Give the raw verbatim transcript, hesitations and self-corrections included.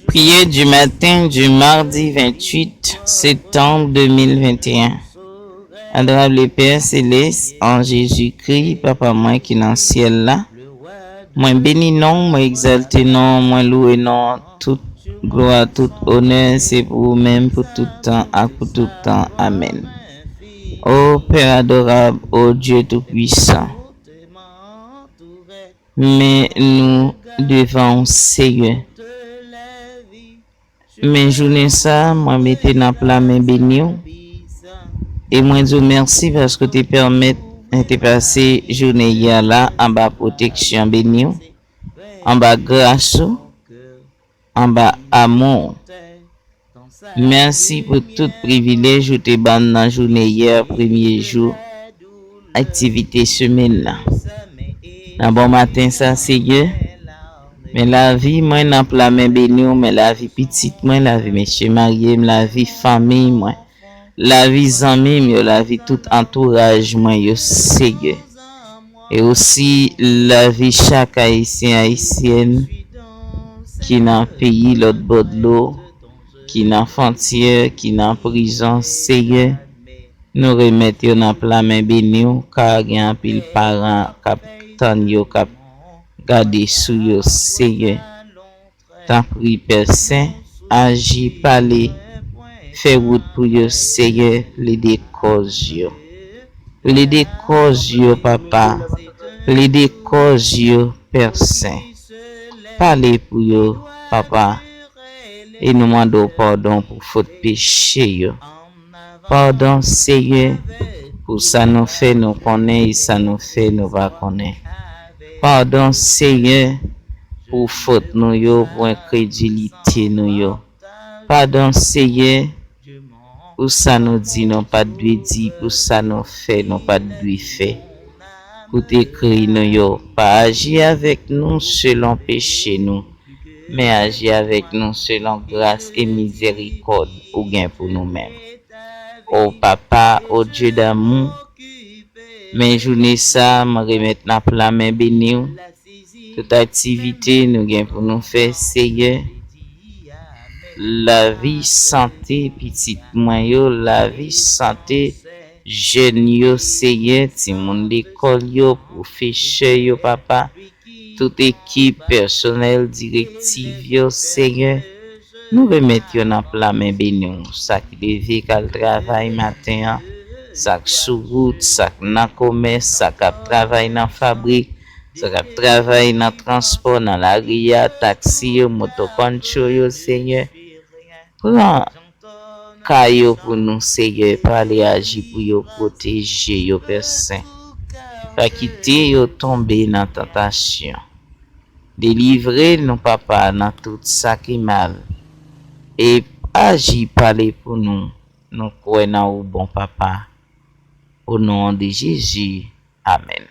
Prière du matin du mardi vingt-huit septembre deux mille vingt et un. Adorable Père Céleste, en Jésus-Christ, Papa mwen ki nan syèl la, mwen beni non, mwen egzalte non, mwen louwe non, tout glwa, tout onè, se pou ou menm, pou tout tan ak pou tout tan. Amèn. O Père adorable, ô Dieu tout-puissant, men nou devan ou, Seyè. Men jounen sa, mwen mete nan pla men beni w. E mwen di w mèsi paske w te pèmèt mwen te pase jounen yè la anba pwoteksyon beni w, anba gras ou, anba amou w. Mèsi pou tout privilèj ou te ban m nan jounen yè, premye jou aktivite semèn nan. Nan bon maten sa, Seyè, men lavi mwen nan pla men beni w, men lavi pitit mwen, lavi mesye marye m, lavi fanmi mwen, lavi zanmi m yo, lavi tout antouraj mwen yo, Seyè. E osi lavi chak Ayisyen, Ayisyèn ki nan peyi lòt bò dlo, ki nan fwontyè, ki nan prizon, Seyè, nou remèt yo nan pla men beni w, ka gen anpil paran k ap tann yo, k ap gade sou yo, Seyè. Tanpri, Pè Sen, aji, pale, fè wout pou yo, Seyè, plede kòz yo. Plede kòz yo, Papa, plede kòz yo, Pè Sen. Pale pou yo, Papa, e nou mande w padon pou fot peche yo. Padon, Seyè, pou sa nou fè nou konnen e sa nou fè nou pa konnen. Padon, Seyè, pou fot nou yo, pou enkredilite nou yo. Padon, Seyè, pou sa nou di nou pa t dwe di, pou sa nou fè nou pa t dwe fè. Pou te kri nou yo, pa aji avèk nou selon peche nou, men aji avèk nou selon gras e mizèrikòd ou gen pou nou menm. O Papa, o Dye damou, men jounen sa, mwen remèt nan pla men beni w tout aktivite nou gen pou nou fè, Seyè. Lavi, sante pitit mwen yo, lavi, sante jèn yo, Seyè, timoun lekòl yo, pwofesè yo, Papa, tout ekip, pèsonèl, direktiv yo, Seyè, nou remèt yo nan pla men beni w. Sa ki leve k al travay maten an, sa k sou wout, sa k nan komès, sa k ap travay nan fabrik, sa k ap travay nan transpò, nan lari a, taksi yo, moto poncho yo, Seyè. Pran ka yo pou nou, Seyè, pale, aji pou yo, pwoteje yo, Pè Sen. Pa kite yo tonbe nan tantasyon. Delivre nou, Papa, nan tout sa ki mal. E aji, pale pou nou. Nou kwè nan ou, bon Papa. O non de Jezi, amèn.